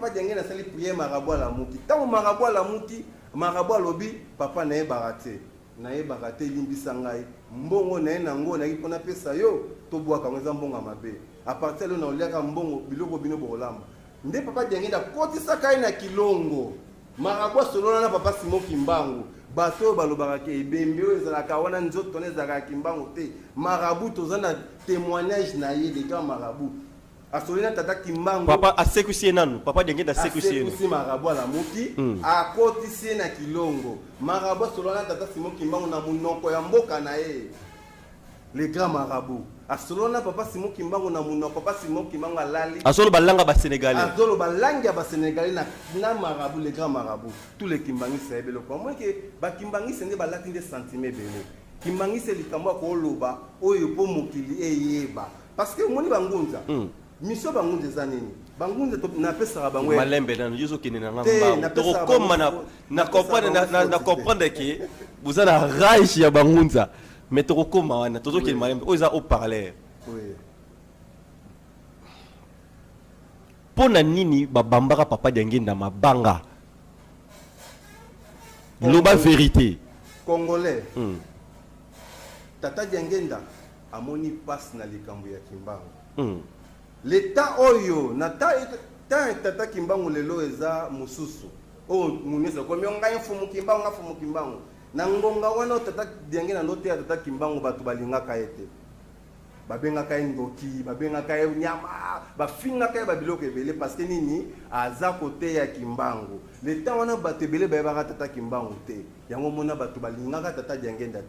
Papa Diangenda asali prière, marabout alamuki. Ntango marabout alamuki, marabout alobi: "Papa, nayebaka te, nayebaka te, elimbisa ngai. Mbongo na ye nango nayaki mpona pesa yo, tobwaka yango, eza mbongo ya mabe. À partir lelo na oliaka mbongo, biloko bino bokolamba." Nde Papa Diangenda akotisaka ye na kilongo. Marabout asolola na Papa Simon Kimbangu. Bato oyo balobaka ke ebembe oyo ezalaka wana, nzoto wana ezalaka ya Kimbangu te, marabout, toza na témoignage na ye. Le grand marabout asoli na tata Kimbangu. Papa asekwisi ye nanu, Papa Diangenda asekwisi ye. Asekwisi marabout, alamuki, akotisi ye na kilongo. Marabout asolola na tata Simon Kimbangu na monoko ya mboka na ye. Le grand marabout asolola na Papa Simon Kimbangu na monoko. Papa Simon Kimbangu alali. Azoloba langue ya Basénégalais. Azoloba langue ya Basénégalais na marabout, le grand marabout. Tous les Kimbangisi ayebi eloko amoni ke Bakimbangisi nde balati nde sentiment ebele. Kimbangisi, likambo ya koloba oyo mpo mokili eyeba, parce que omoni bangunza, mission bangunza eza nini? Bangunza napesaka bango Malembe nanu, yo ozokende na nga Te, mbangu. napesaka Tokokóma na na napesaka comprendre bango na faute te. comprendre ke boza na rage ya bangunza, mais tokokóma wana, tozokende malembe. Oyo eza haut-parleur. Oui. Mpo na nini babambaka Papa Diangenda mabanga? Loba vérité. Congolais, tata Diangenda amoni mpasi na likambo ya Kimbangu. Leta oyo na ta ta tata Kimbangu lelo eza mosusu oyo munesi akomi: "Ngai mfumu Kimbangu, nga mfumu Kimbangu." Na ngonga wana oyo tata Diangenda ndoteya tata Kimbangu, bato balingaka ye te, babengaka ye ndoki, babengaka ye nyama, bafingaka ye babiloko ebele. Parce que nini? Aza koteya Kimbangu. Leta wana, bato ebele bayebaka tata Kimbangu te. Yango mona bato balingaka tata Diangenda.